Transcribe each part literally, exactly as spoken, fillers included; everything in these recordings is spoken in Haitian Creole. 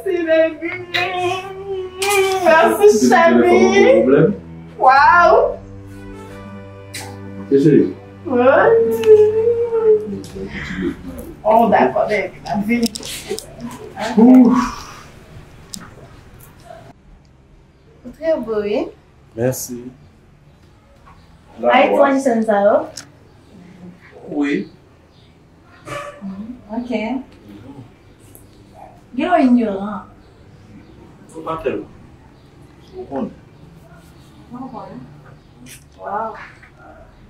Mèsi, baby. Mèsi, cheri. Waw. Ok, cheri. Oh, dakò, baby. N ap vini. Ok. Ou trè bo, wi. Mèsi. Ay, tranzisyon sa yo. Wi. Ok. Gen yon inyoran. Ou pa tèlman. Ou konnen. Ou konnen. Waw.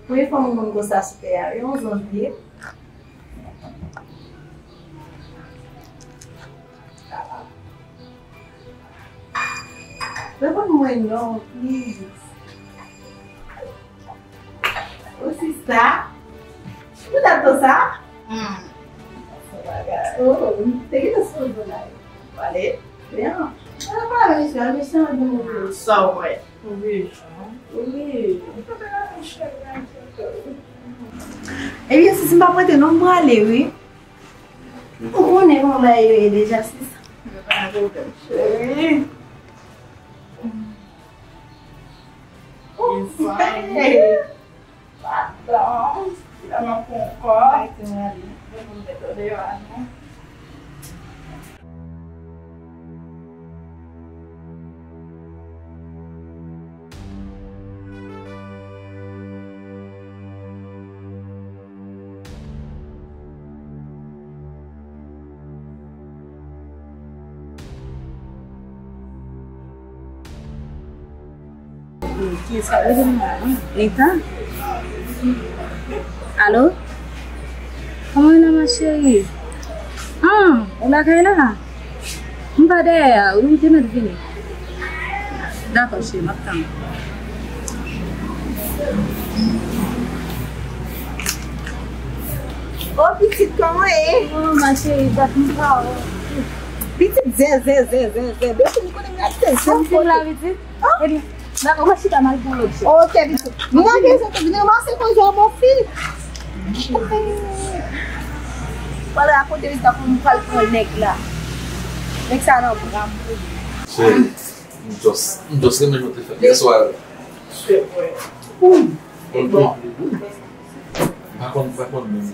Premye fwa mwen konn konsa sou tè a, yon zanj li ye. Reponn mwen non, please. Ou sista? Ou dat konsa? Hmm. Oh, te gentan sipoze la. Pale. Byen. Sa pa mesye, mesye an gen move. Sa w wè. Move jan. Wi. Ebyen, sisi, m pa prete non, m prale, wi. Ou konnen kòman bagay yo ye deja, sis. Yo pa gen pwoblèm, cheri. Mezanmi. Padon. Kite m ale. Mwen pou m met ou deyò a non. Kiyès k ap rele m la? Nita? Alo? Kòman w ye la, ma chérie? Ah, ou lakay la? M pa dèyè a, wi, m te mèt vini. Dakò, cheri, m ap tann ou. Oh, pitit, kòman w ye? Oh, ma chérie, dat m pa wè w. Pitit, zen, zen, zen, zen, zen. Depi m konnen m ap tèl. Sa m fin la, pitit? Ebyen, dakò, w ap chita m al pran lòt jou. Ok, pitit. Mwen gen kesyon tou, vin ranmase konjè w, mon fi. Pral rakonte Rita pou m pral pran nèg la. Nèg sa nan bra m pou li. Cheri, m just, m just renmen jan w te fè m yèswa. Se vre. M pa konn, m pa konn menm.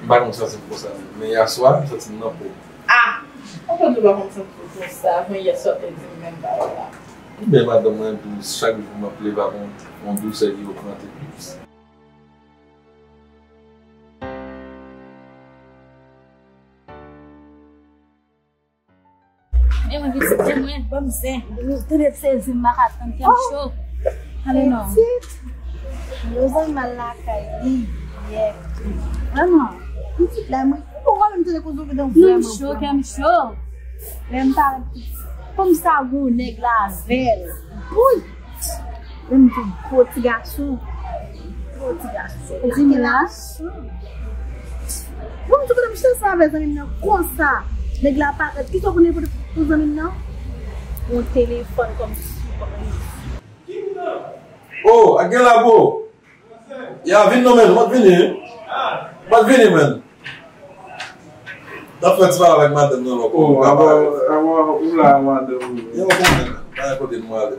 M pa konn santi m konsa menm. Men yèswa, m santi m nan po. Ah! Ou konn ou pa konn santi w konsa, avan yè swa w te di m menm pawòl la. Ebyen, madanm mwen, pou chak jou m ap leve ak yon, yon dousè ki ogmante plis. Men mwen pitit, men mwen, ban m zen. Tande sezi m, m pa ka tann, kè m cho. Ale non. Pitit. Lozan mal lakay li yè. Vrèman, pitit la, mwen, ou pa menm tande koze w gentan vrèman cho, kè m cho. Lè m parèt, kòm sa, gon nèg la avè l. Wouy! Menm tou gwo ti gason. Gwo ti gason. Di m la. Bon, m tou konnen m chita ansanm avè zanmi m nan konsa. Nèg la parèt. Kisa w konnen pou, pou zanmi m nan? Yon telefòn kòm sipriz. Oh, a gen la, bro. Ya, vin non, men, mwen vini, wi. Mwen vini, men. N ap fè ti pale avèk madanm nan lòk. Oh, ou la, madanm ou. Yo, konnen, pa kote m ale.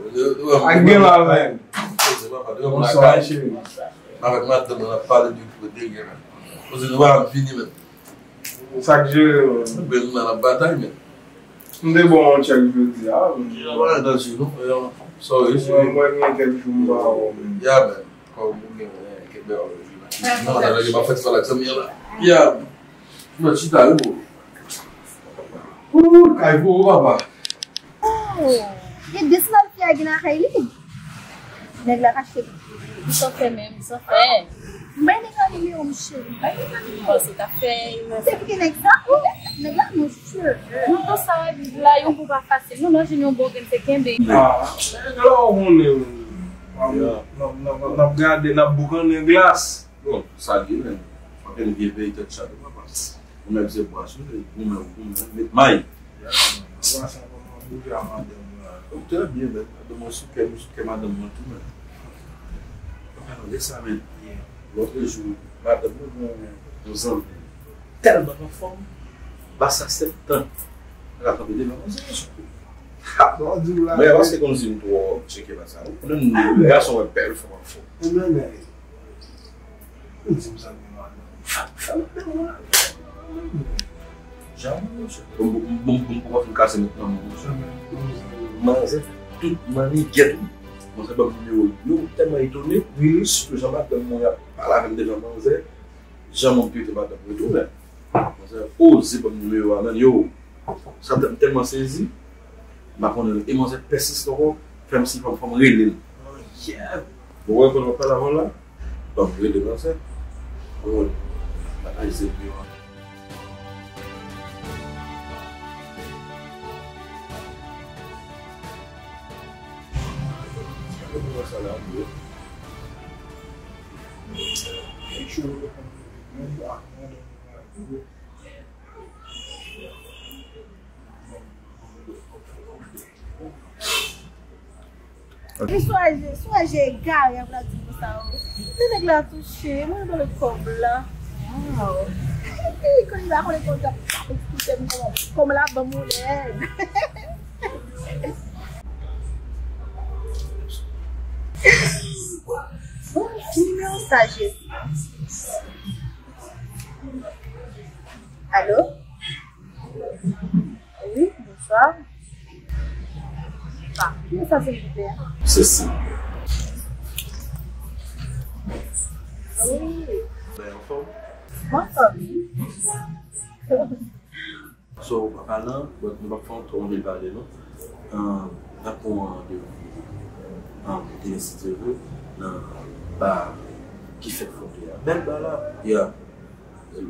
Ak gen la, men. Bonswa, cheri. Avèk madanm nan, n ap pale de pou de gen, men. Kote nou pa vini, men. Sa k jere, men. Mwen, nou nan batay, men. M te ba w yon tchèk jodi a, men. Yo, pa nan danje, non. Yo, sorry, cheri. Mwen, mwen gen kèk jou m pa wè w, men. Ya, men. Kòm ou gen, eh, kenbe w, men. Non, sa vle di m ap fè ti pale ak zanmi an la. Ya. Mwen chita, wi, bro. Ooh, kay pou ou, papa. Oh, gen de sandal fi a gen lakay li. Nèg la ka achte li. Li san fè menm, li san fè. M bay nèg la nimewo m, cheri. M bay nèg la nimewo. Bon, se ta fè. Se ki nèg sa? Nèg la, monchè. Mouton sa w ap viv la, yon kou pa fasil. Non, non, jwenn yon bon grenn se kenbe. Ah, nèg la, ou konnen, n ap, n ap, n ap, n ap gade, n ap boukannen glas. Bon, sa l ye, men. Fòk n vye veye tèt chaje, papa. Ou menm se bwa sou, ou menm, ou menm, met may. Bwa sa kòman bouje a madanm mwen. Oh, trè byen, men. Madanm mwen sou kè m, sou kè madanm mwen tou, men. An palan de sa, men. Lòt jou, madanm mwen gon yon zanmi tèlman anfòm, basa sèt tan. L ap kanpe devan manzè sou kou. Men paske kòmsi m twò tcheke basa. Ou konnen gason wè bèl fanm anfòm. Ou di m sa gen madanm. Fè, fè madanm mwen. Jamè, monchè. Bon, bon, bon, bon, bon, fin kase met nan men, monchè. Manzè fè tout mannigèt, wi. Manzè ban m nimewo l. Yo tèlman etone, wi, sou jan madanm mwen ap pale avè m devan manzè, jan mwen trete madanm mwen tou, men. Manzè oze ban m nimewo a, men, yo. Sa fè m tèlman sezi, m pa konnen, e manzè pèsiste ankò, fè m si fò m, fò m rele l. Oh, yeah. Ou wè kote w ap pale avè w la? Ban m rele manzè. Ou wè, bagay serye, wi. Li swaje, swaje egare ap la di konsa, o. Se nèg la touche, mwen vle kòb la. Wow. Epi, kòm li pa konnen kòb la, ap eksplike m kòman, kòman l ap ban m yon lèd. Bon, ki nimewo sa, Jezi? Alo? Wi, bonswa. Ah, kiyès sa, silvouplè? Cécile. Wi. Ben, anfòm? Anfòm, wi. So, pa palan, but nou p ap fè yon twò anpil pale, non. Ahn, n ap pran yon randevou, ahn, demen, si Dye vle, nan ba ki fèt Fondé a. Bèl ba la. Yeah. Ok.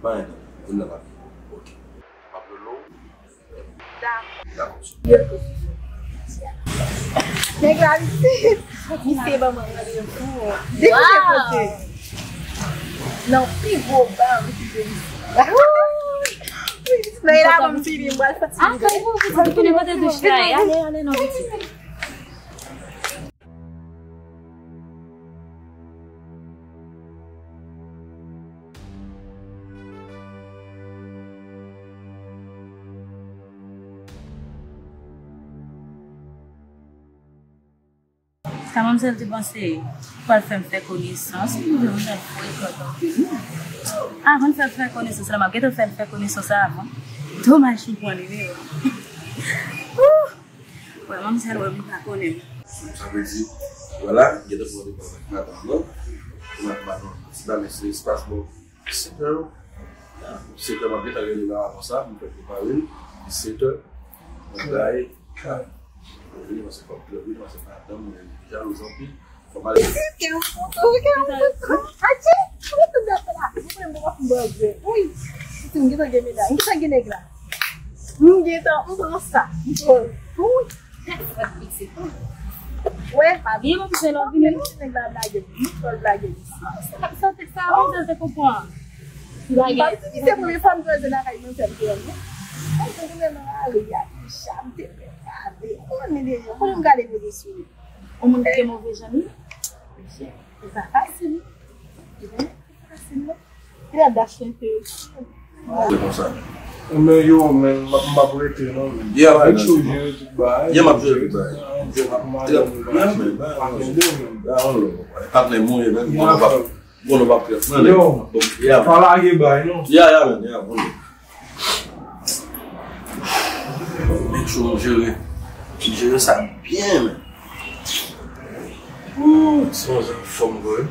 Ba nan. Vin nan la. Ok. M ap rele w. Dakò. Dakò. Nèg la, misye, misye ban mwen randevou. Depi se kote? Nan pi gwo ba m ki te isit. Men la, kòm fini, m pral fè ti. Ah, kay pou pitit, ou tounen kote douch la, ale, ale, non, pitit. Sa manmzèl te panse pral fè m fè konesans, m twouve m nan frekant anpil, non. Avan l fè l fè konesans la, m ap gentan fè l fè konesans la avan. Domaj m pran nimewo. Ouh! Wè, manmzèl wè m pa konnen. Sa vle di, vwala, gentan pran de pale avèk madanm nan. Pou m ap ba nou ti ba mesye espas, bon, disèt è. Disèt è, m ap gentan rele la avan sa, pou m fè prepare l. Disèt è. Mwen bay. Mwen vini, paske fòk mwen vini, paske madanm mwen jalouz anpil. Fò pale. Atye, mwen te date la. Mwen mwen mwen mwen mwen. Wi. Si m gentan gen medam, m gentan gen nèg la. M gentan, m pran sa. M pran. Wi. Wè, pa byen, mwen se lòt vini. Nèg la blage. M fò l blage. Sa te sa, mwen te konprann. Blage. Paske se premye fwa m kreze lakay mwen sèl kreye. Mwen te nan lari a, deja, m te prepare. Konnen deja, konnen m gade rezo sou li. Yon moun ki gen move zanmi, e pa fasil. E pa fasil, non. Li la dash enterese. Se konsa. Men yo, men, m ap, m ap rete, non, men. Yeah, man. Menm si w jere tout bagay, yeah, m ap jere tout bagay. M ap mande, m ap mande, m ap mande, men. Patnè mwen, men, bon, nou pa, bon, nou pa prèt, non, yo, donk, yeah, pa lage bay, non. Yeah, yeah, man, yeah, bon. Make sure nou jere, nou jere sa byen, men. Ooh, se yon jan fòm vre.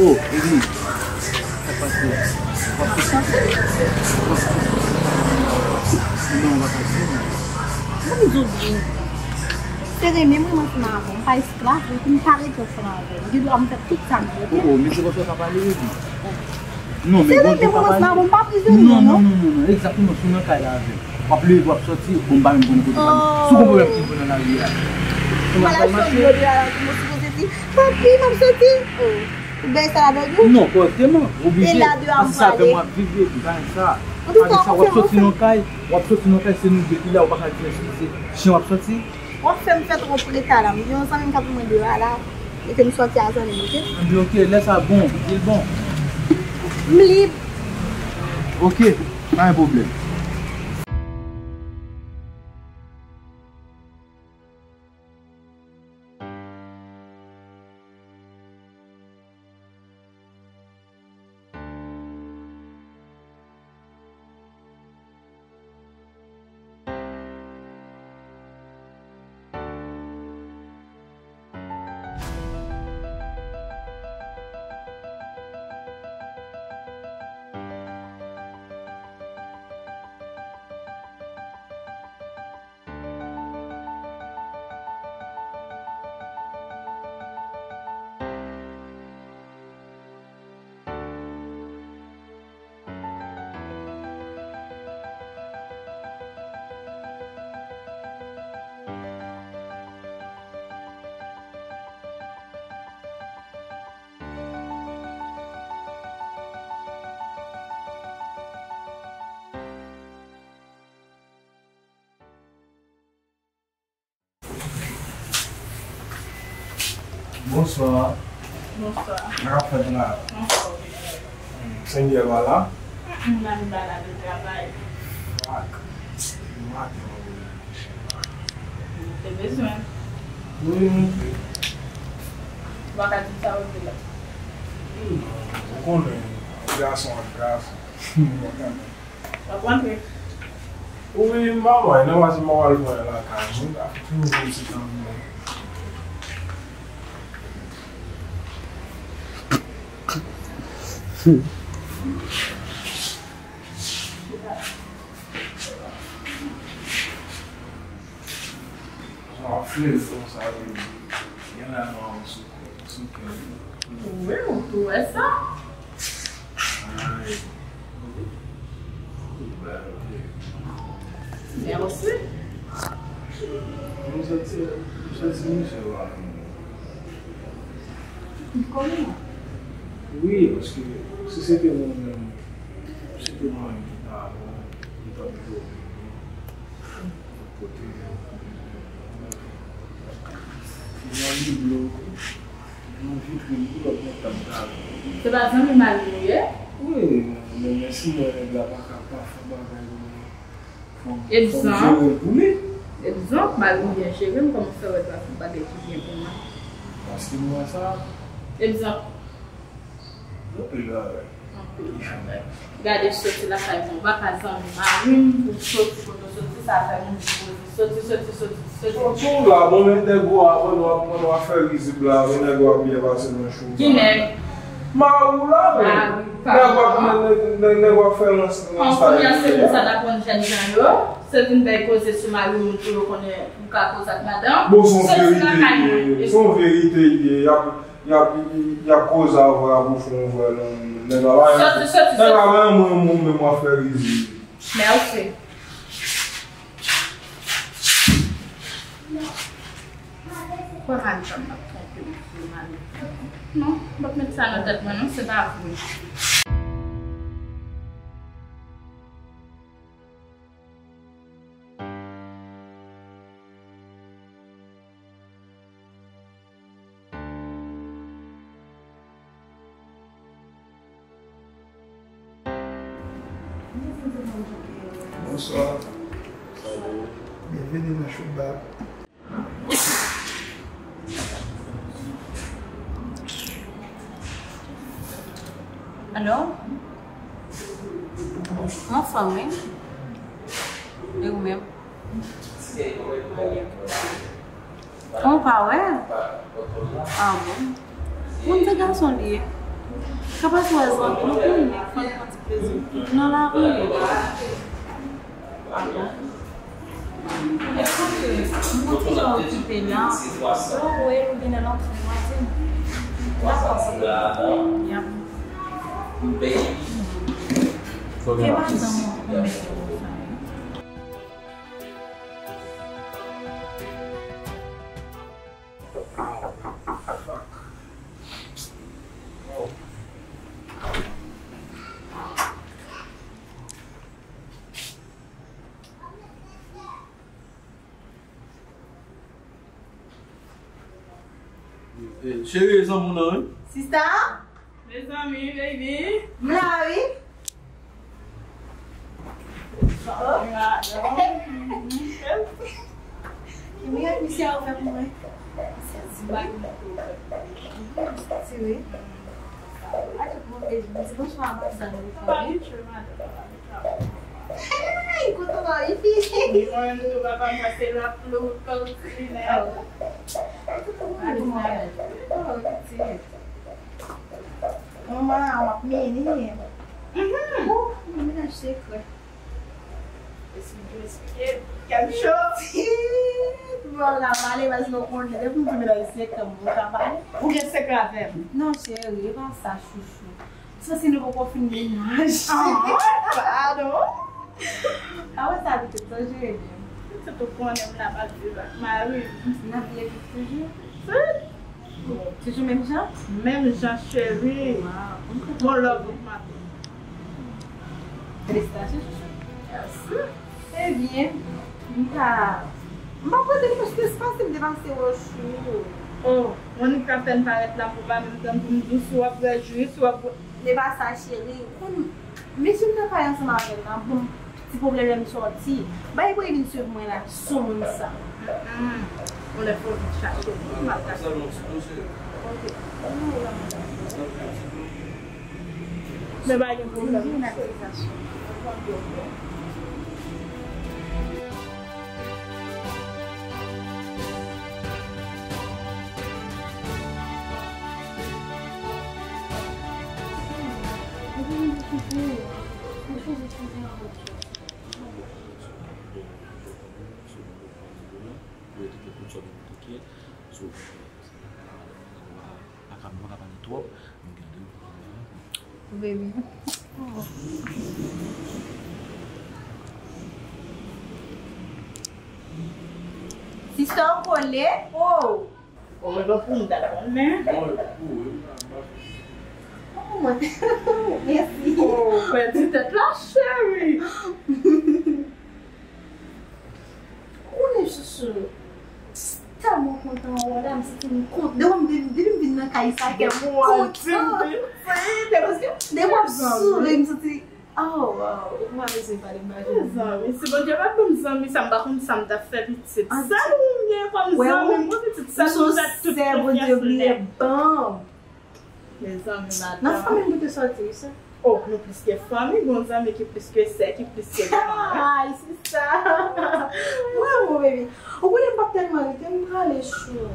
Oh, baby. Sa k pase? W ap fè sa? W ap fè sa? Non, w ap fè sa. Mwen m di w byen. Se renmen mwen, mwen ansanm avè w. M pa esklav, epi m pa rete ansanm avè w. M gen dwa m fè tout sa m vle, oke? Oh, oh, mesye, konsa w ka pale, baby. Non, men se renmen mwen, mwen ansanm avè w, m pa prizonye, non, non, non, non, non, egzakteman, si w nan kay la avè m. W ap leve, w ap sòti, bon, m pa menm konn kote w pral. Si w gon pwoblèm ki vin nan lari a. Ou pral al chòt dlo de a la, ou sipoze di, tanpri, m ap soti. Oh. Ou bay sa ladan tou? Non, pa vrèman. Oblije. E la de a m prale. Paske sa avè m w ap viv, baby, pa gen sa. Antouka, w ap sòti nan kay, w ap sòti nan kay, se nou de ki la, ou pa ka di eskize. Chen w ap sòti. W ap fè m fè twòp reta la. M gen yon zanmi m k ap tann mwen deyò a la. E ke m sòti a zanmi m, oke? Anben, oke, lè sa bon, di l bon. M lib. Oke, pa gen pwoblèm. Bonswa. Bonswa. Sa k ap fèt la? Anfòm. Hmm, Sendyè pa la? Mm, mm, mami pa la, li travay. Ak. Maten mwen vin chèche. Ou te bezwen? Wi, mwen te. Ou pa ka di sa ou te la. Hmm, ou konnen, gason ak gason. Ou konnen. W ap rantre? Wi, m pa mwen, nan pase m pa pral pran lakay mwen, m ka toujou ti tan mwen. Jan w ap fleze konsa, baby. Gen la nan sou kò, sou kè. Wi, ou tou wè sa? Ay. Mèsi. M santi, m santi misye pa. Kòman? Wi, paske si se te mwen menm, si se te mwen menm ki ta avè w, m t ap jwe w. Kote yo. Nan biblo, nan vitrin, pou lòt nèg k ap gade. Se pa zanmi mari w ye? Wi, men, men si mwen nèg la pa ka pa fè bagay pou mwen, fò m, fò m jere l pou li. Egzanp, mari m byen jere m, kòman w fè wè l pa fè bagay ki byen pou mwen? Paske m wè sa. Egzanp. Anpil bagay. Anpil bagay. Gade soti lakay mwen, ou pa ka zanmi mari m, pou soti, kote w soti, sa fè moun di soti, soti, soti, soti. Soti w la, bon, men nèg ou a, pandan w ap, pandan w ap fè rizib la, men nèg ou a byen pase nan cho. Ki nèg? Mari w la, men. Mari w, nèg w ap, pardon. Nèg, nèg, nèg w ap fè rans, rans. An premyè, se moun sa t ap rann jèn jan yo. Se vin bay koze sou mari moun pou yo konnen ou ka koze ak madanm. Bon, se yon verite li ye. Se yon verite li ye. Y ap, y ap, y ap koze avè w pou fè yon vre non. Nèg la pa renmen. Soti, soti, soti. Nèg la pa renmen ou, menm w ap fè rizi. Mèsi. Kwè madanm m ap twonpe m, kwè madanm. Non, m p ap met sa nan tèt mwen non, se pa vre. Bonswa. Byenveni nan Choubab. Alò? Anfòm, wi. E ou menm? Ou pa wè? Ah bon? Moun se gason li ye. Ka pase wè zanmi nou konnen fò n pran ti plezi. Nan lari li. Ah bon? Èske m konn ti jan okipe la? Lè w wè l ou gen lè l antre w a di m. Dakò, ok. Yap. Ke madanm ou konn mete w sa yo. Eh, cheri, e zanmi w nan, wi. Sista? Mezanmi, baby. M la, wi. Oh. Ki mirak misye a fè pou mwen? Misye di bagay. Misye di wi. A tout moun, e, di bonswa a madanm ou. Pa gen chè, madanm. Hey, kote w a, wi fi? Mwen menm tou, papa m pase l ap lou kòm ti linè. Oh. Kote w a, wi? Oh, pitit. Manman, w ap mennen. Mhm. Ou, mennaj sekrè. Esplike, esplike. Kè m cho. Bon, la pale, paske w konnen, depi m di mennaj sekrè, m ka pale. Ou gen sekrè avè m? Non, cheri, e pa sa, chouchou. Santi nou poko fin mennaj. Ah, padon. A wè sa, pitit, sa jere byen. Pitit ou konnen m la pa viv ak mari m. N ap viv toujou? Wi. Toujou menm jan? Menm jan, cheri. Wow. Bon love pou maten. Felisitasyon, chouchou. Mèsi. Ebyen, m pa, m pa pote plis ke sa, si m te pase w chou. Oh, Monica fè n parèt la pou pa menm tann pou m di w si w ap bwè ji, si w ap bwè. Se pa sa, cheri. Ou konn, mesye m nan kay ansanm avè l la, bon, ti pwoblèm lè m sòti. Bay pou li vin swiv mwen la, sou moun sa. Mm-mm. Yon lè fò w vin chache m, m ap chache. Ok. Men pa gen pwoblèm. Baby. Sista, w kole? Oh! Oh, mwen pa pou m ta konnen. Oh, mwen. Mèsi. Oh, pèdi tèt la, cheri. Konnen chouchou. Tèlman kontan wè w la, m santi m kontan. Depi m, depi m vin nan kay sa, kè m kontan. Depi w ap souri, m santi, oh, wow, ou pa bezwen pale m pa janm. Mezanmi, si Bondye pa t ban m zanmi sa, m pa konn sa m t ap fè pitit. Sèl ou m gen kòm zanmi, mwen pitit, sèl ou m fè tout konfyans lè. Mezanmi, madanm. Nan fanmi m pou te sòti, wi, sè. Oh, nou plis ke fanmi, gon zanmi ki plis ke sè, ki plis ke manman. Ay, sista. Bravo, baby. Ou konnen m p ap tèlman rete, m prale chou.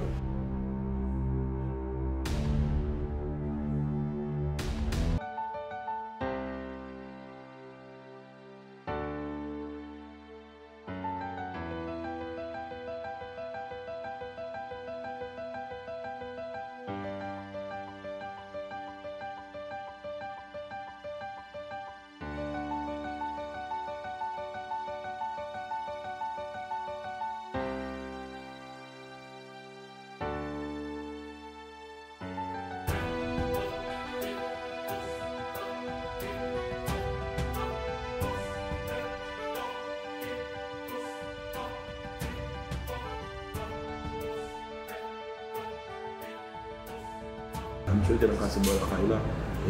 Misye te nan katye bò lakay la.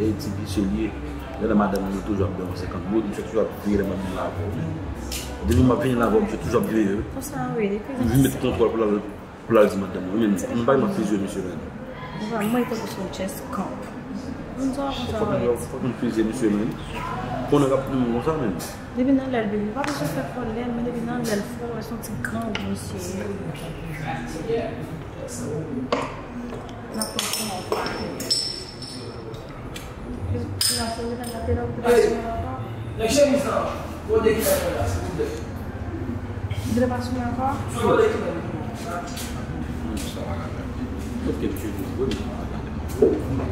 E tipi serye. Lè nan madanm li toujou ap bay yon senkant goud, misye toujou ap veye lè m ap vin lavè w. Depi m ap vini lavè w, misye toujou ap veye wi. Konsa wi, depi m vin met kontwòl pou l al, pou l al di madanm mwen, men m pa gen m ap fiziye misye menm. Ou pa mwen tankou se yon chest camp. Moun sa konsa wi. Fòk moun fizye misye menm. Konnen rap nou konsa menm. Depi nan lè l bebe, pa bezwen fè fò lè, men depi nan lè l fò, wè se yon ti grangou misye ye. N ap pran kouman w pale. Ou pa sou mwen ankò? Nèg chemiz lan, kote ki nèg la, silvouplè? Ou vle pa sou mwen ankò? Kote ki nèg la? Kote ki nèg la?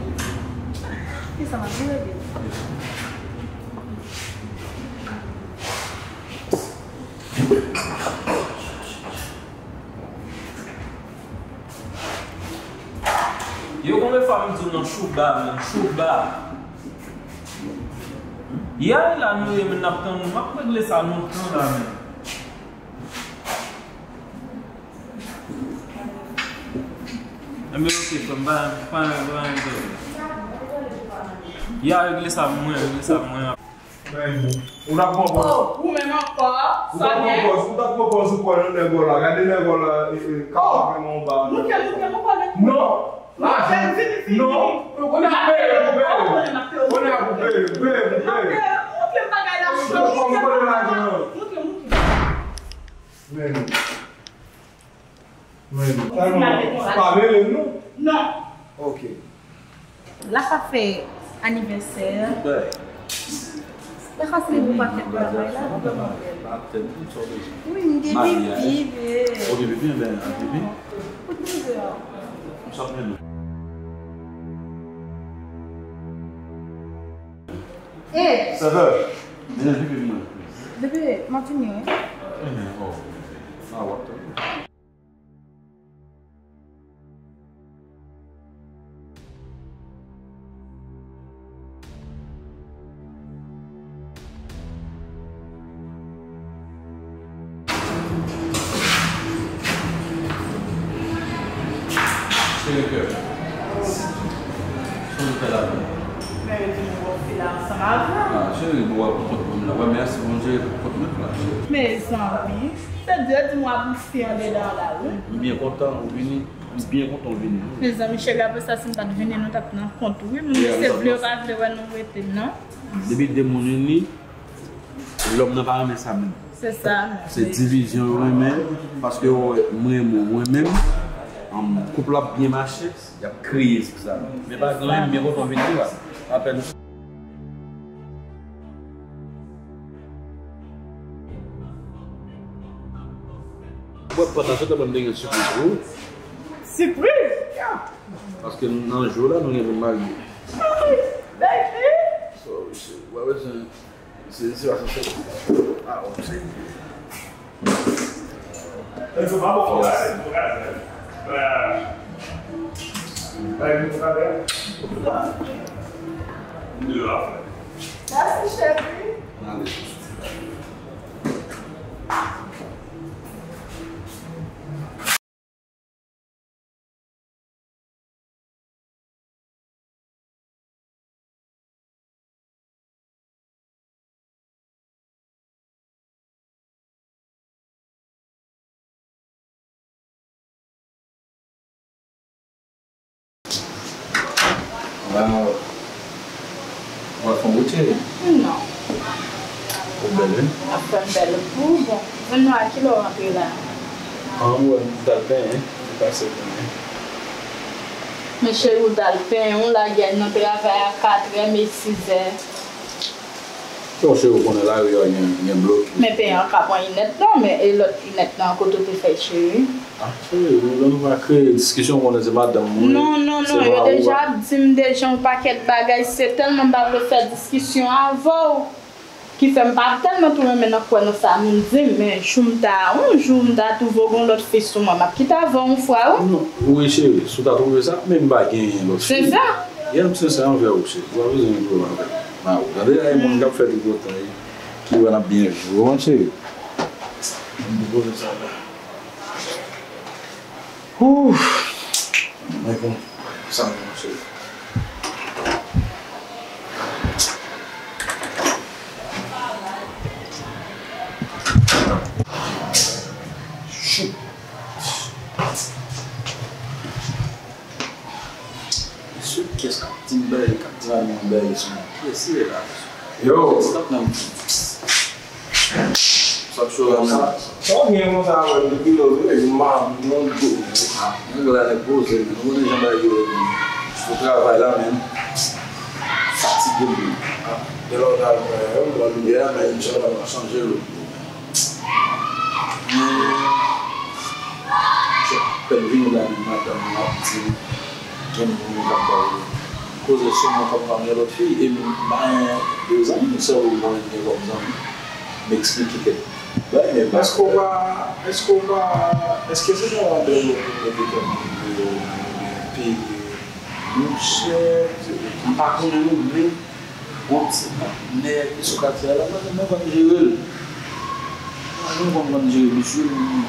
Kisa m ap vire byen? Yo, konbyen fwa m di w nan chouba, men chouba. Yay la nou ye, men n ap tann ou. M ap regle sa lontan la, men. Enben, oke, frè m, pa, pa, pa, pa. Ya regle sa pou mwen, regle sa pou mwen. Ou t ap pran pòz. Oh, ou menm ankò, ou t ap pran pòz, ou t ap pran pòz ou kwè nan nèg la. Gade nèg la, e, e, ka pa vrèman anba. Montre, montre, montre. Non. Montre, vini, vini, non. Vini. Ou konnen ap peye, ou peye. Ou konnen ap peye, peye, peye. Montre, montre bagay la cho. Montre, montre. Montre, montre. Men. Men. Pa rele m non. Non. Ok. La ka fè anivèsè. La ka selebre yon pakèt bagay la. Wi, m gen pipi, men. Ok, pipi, enben, pipi. Kote pipi a? M sot men nou. Eh! Sèvè, mennen pipi pou mwen. Bebe, m ap vini, wi. Enben, oh. Ah, w ap tann. Cheri kè. Sa w fè la menm? Men yo di nou w ap file ansanm avè m. Ah, cheri, bon, w ap kont mwen la. Wè, mèsi Bondye, kont mwen la, cheri. Mezanmi, se Dye di m w ap boufi andedan la, wi. M byen kontan ou vini. M byen kontan w vini. Mezanmi, cheri, apre sa, si m pa t vini, nou t ap nan kont, wi. Moun yo se vle yo pa vle wè nou rete, non. Depi de moun ini, lòm nan pa renmen sa menm. Se sa menm. Se divizyon yo renmen, paske yo wè mwen renmen w, mwen menm, um, koup la ap byen mache, y ap kriye sou sa. Men pa gen anyen, m byen kontan w vini la. Apèn. Mwen pandan se tan mwen te gen sipriz pou ou. Sipriz? Paske nan jou la, nou gen pou n marye. Baby! So, w ap bezwen Se, se pa sa, se, ah, w ap se. Mèsi, cheri. Waw. W ap fè yon bout, cheri? Non. Ou bèl, wi. Ap fè m bèl pou ou. Bon, jwenn nou a kilè w rantre la? An, mwen, m t al penyen, m pase penyen. Men cheri, ou t al penyen, ou lage nan travay a katrè, men sizè. Bon, cheri, ou konnen lari a gen, gen bloki. Men penyen an ka pran inèdtan, men e lòt inèdtan an kote w te fè l, cheri? Ah, cheri, lè nou pa kreye diskisyon, ou konnen se madanm mwen. Non, non, non, yo deja ap di m deja yon pakèt bagay, se tèlman m pa vle fè diskisyon avè w, ki fè m pa tèlman tou renmen nan kwè nan sa moun di m, men jou m ta, yon jou m ta twouve w gen lòt fi sou mwen, m ap kite avè w yon fwa, wi. Non, wi, cheri, si w ta twouve sa, men m pa genyen lòt fi. Se sa. Yeah, m sensè anvè w, cheri. Ou pa bezwen gen pwoblèm avè m. Tande, ay, moun k ap fè tripotay, ki wè n ap byen viv, ou konprann, cheri? M depoze sa la. Ouf! Men bon, sa m, cheri. Sou kiyès k ap di m bagay, k ap di m bagay sou mwen? Kiyès ki rele la? Yo! Stop nan. Sa ap cho la menm. Sa w gen konsa avè m depi lè w vini, m pa nan do. Ah, nèg la nèg poze, men. Ou konnen jan bagay yo ye, men. Sou travay la, men. Fatige m. Ah, de lè w t al fè yon bòn yè, men, inshallah, m ap chanje lòt. Men, se pèn vini la, men madanm mwen ap di m, gen moun k ap ba w koze sou mwen kòm pa m gen lòt fi, e m pa gen de zanmi, sèl ou mwen gen kòm zanmi. M eksplike kèk bagay, men pa. Èske w pa, èske w pa, èske se pa yon bèl opòtinite pou w peye mouche, m pa konnen non, men yon ti patnè ki sou katye a la, mwen, mwen konn jere l. Mwen konn, konn jere misye, m,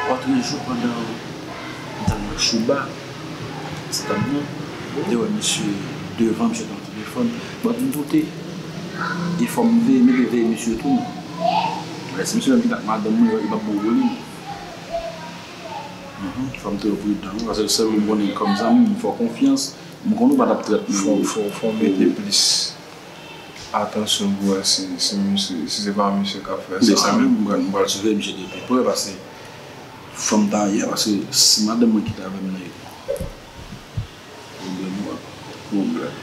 lòt jou pandan m t al nan Chouba, ti tann nan, m te wè misye devan, misye te nan telefòn. But m doute. E fò m veye, m te veye misye tou. Lè se misye menm ki t ak madanm mwen, li p ap bon pou li. Mhm. Fò m toujou pridan, wi, paske sèl moun m konnen kòm zanmi m, m fè w konfyans, m konn ou pa t ap trèt mwen. Fò, fò, fò w mete plis atansyon pou wè si, si, si, si se pa misye k ap fè sa. Men sa menm, m pral, m pral siveye misye de pi pre, paske fò m ta ye, paske si madanm mwen kite avè m nan Pwoblèm, pwoblèm.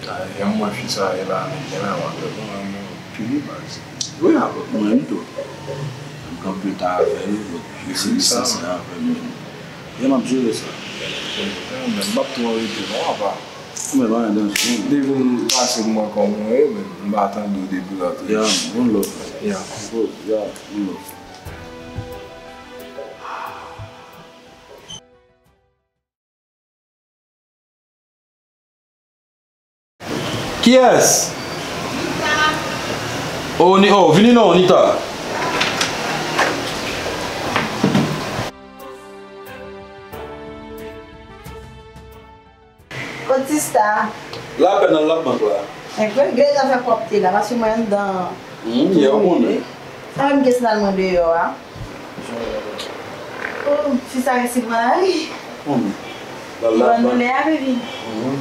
Dayè, m wè fi sa a, e la, nèg gen la, w ap wè, bon, mwen, mwen, pili baz. Wi, avèk mwen menm tou. M kanpe ta avè l, li se li sa, se avè m menm. E m ap jere sa. Men m p ap twò rete, non, apa. Mwen pa nan danje. Depi m pase m wè kòman w ye, men m pa tande w depi w antre. Ya, one love. Ya. Ya, one love. Kiyès? Oh, ni, oh, vini non, Nita. Kot sista? Lapè nan labank la. Enben, regle zafè pwòpte la, paske mwen anndan. Hmm, yè ou konnen. Sa menm gen sandal mwen deyò a. Oh, fi sa resevwa la, wi. Hmm. Li ban nou lè a, baby. Hmm.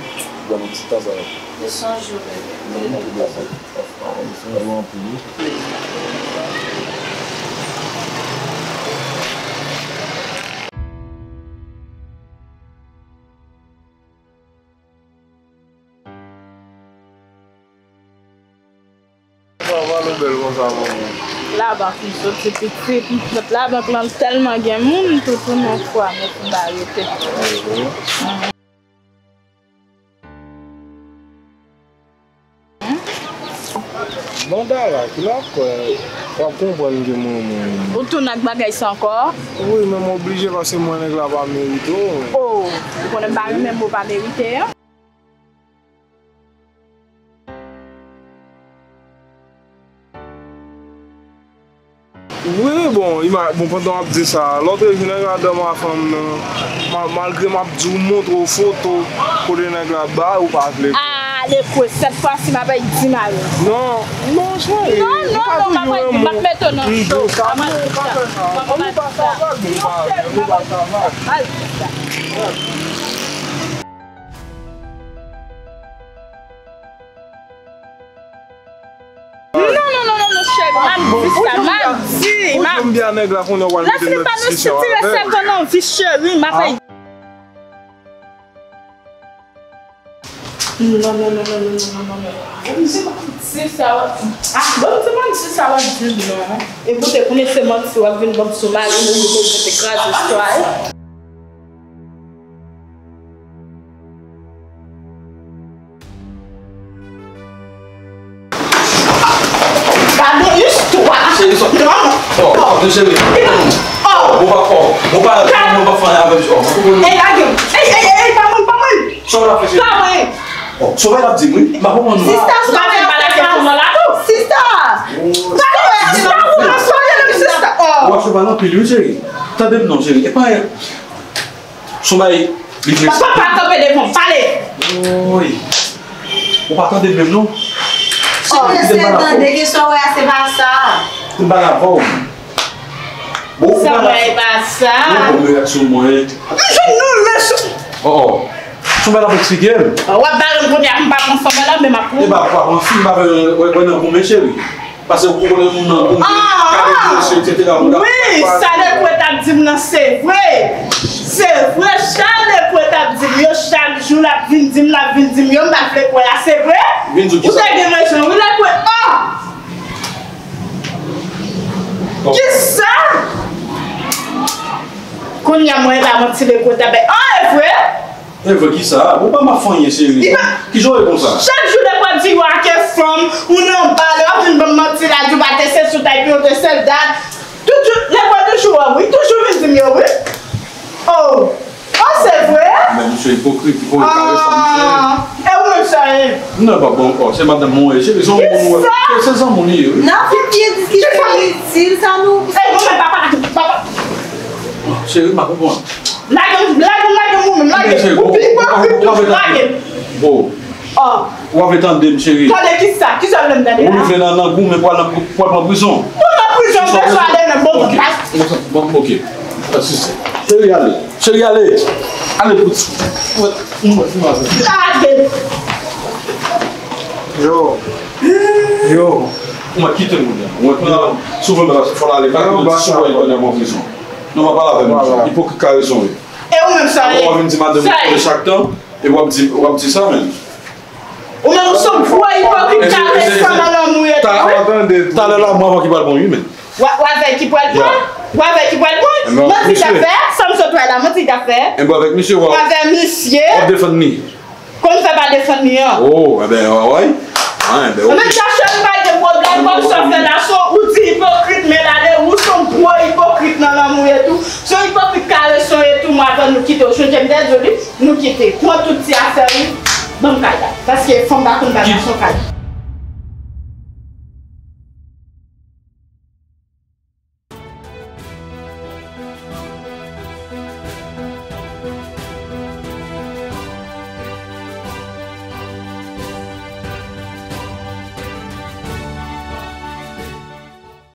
Ban nou ti tan sa. Yo sonje w, baby. Hmm. Yo sonje w anpil, wi. Sa va, nou bèl konsa, manman? Labank m soti pitit, m sot labank lan tèlman gen moun, toutoun yon fwa, men pou m pa rete. Mhm. Bon, Dara, ki la kwè, w ap konprann ke mwen, mwen. Ou tounen ak bagay sa ankò? Wi, men m oblije paske mwen nèg la pa merite w. Oh, ou konnen m pa renmen mo pa merite an. Wi, bon, ima-, bon, pandan w ap di sa, lòt jou nèg la dòmi ak fanm nan, ma-, malgre m ap di w montre w foto kote nèg la bay, ou pa vle. Ale kwe, sèt fwa si m ap di m ale. Non, non, cheri, non, non, non, m ap di, m ap mete w nan cho. Ann pa sa vag, ann pa sa vag. Non, non, non, non, non, cheri, m ap di sa, m ap di, m ap. Ou janm di a nèg la konnen w al mete nan diskisyon avè l. Lè fini pa nou sitire sèt an nan vi cheri, m ap. Non, non, non. Bon, m di, m ap di sa w ap di. Ah, bon, m di, m ap di sa w ap di, non. Ekoute, kounye se manti w ap vin ban m sou mari m, ou mete kraze istwa a. Gade istwa. Cheri, sòti. Oh, oh, cheri. Oh. Bon, pa, oh, bon, pa, bon, pa fè anyen avè m, oh. Ey, lage m. Ey, ey, ey, ey, pa mwen, pa mwen. Sa w ap fè, cheri? Pa mwen. Oh, sa w ap di m, wi. M pa konprann, non. Sista, sista, sista. Sista. Oh. Sista, sista. Oh. Ou ap fè mal anpil, wi, cheri. Tande m non, cheri. E pa anyen. Son bagay, li vle. Papa, pa kanpe devan m, pale. Woy. Ou pa tande menm non. Oh, se tande ke sa w wè a, se pa sa. M pale avè w. Bon, ou pa la. Sa wè pa sa. Bon, bon, reyaksyon mwen. M jwenn nou leson. Oh, oh. Fanm la ap eksplike m. W ap bare m kounye a, m pa pran fanm la, men m ap pran. E ba, pa pran fi, m pa vle wè, wè nan goumen, cheri. Paske ou konnen moun nan goumen, kale mesye, et cetera. Wi, sa Lekwe t ap di m nan, se vre. Se vre, sa Lekwe t ap di m yo, chak jou l ap vin di m, l ap vin di m yo, m pa vle kwè a, se vre. Vin di w kisa? Ou te gen rezon, wi, Lekwe. Oh! Kisa? Kounye a, mwen la, manti Lekwe t ap bay. Oh, e vre? E vre kisa? Ou pa m ap fè anyen, cheri. Kijan w ye konsa? Chak jou Lekwe di w a ke fanm, ou nan bal, w ap vin ban m manti la, di w pa te sesi, w ta epi w te sèl dat. Toujou, Lekwe toujou wè, wi, toujou vin di m yo, wi. Oh, oh, se vre? Men misye ipokrit, ipokrit, kare fanm, misye. Ah, e ou menm sa ye? Non, pa bon ankò. Se madanm mwen, cheri, se yon moun wè. Kisa? Se, se zanmi w li ye, wi. N ap vin vye diskisyon initil, sa nou. Ey, mwen menm papa, papa. Cheri, m pa konprann. Lage m, lage m, lage m ou menm, lage m. Ou pi ipokrit toujou, lage m. Bon. Oh. W ap tande m, cheri. Tande kisa? Kisa w vle m tande la? Ou rive nan, nan goumen pou al nan, pou al pran prizon. Ou nan prizon, m bezwen ale nan bon. Ok. Bon, ok. Pa de souci. Cheri, ale. Cheri, ale. Ale, piti. Lage m. Yo. Yo. Ou mèt kite moun nan. Ou mèt pran souvan nan fò l ale. Pa kite ti souvan nan bon prizon. Non, pa pale avè m. Ipokrit ka rezon, wi. E ou menm sa ye? Ou vin di madanm ou chak tan, e w ap di, w ap di sa menm. Ou menm ou se yon gwo ipokrit, kare san nan lanmou yo tou, wi. Talè la, mwen avè w ki pral bon, wi, menm. W avè ki pral bon? W avè ki pral bon? Manti t ap fè, sa m sot wè la, manti t ap fè. Enben avèk misye, w ap defann li. Kòman fè pa defann li an? Oh, enben, wè, wè. Ah, enben, ok. Enben, Jachèl, m pa gen pwoblèm, kòm sa w fè la, se ou di ipokrit, men lale, ou se yon gwo ipokrit nan lanmou yo tou. Se yon ipokrit kare san yo tou, mwen avè w nou kite w. Sonje m te di w li, nou kite. Pran tout ti afè w, ban m kay la. Paske fanm pa konn bay gason kay.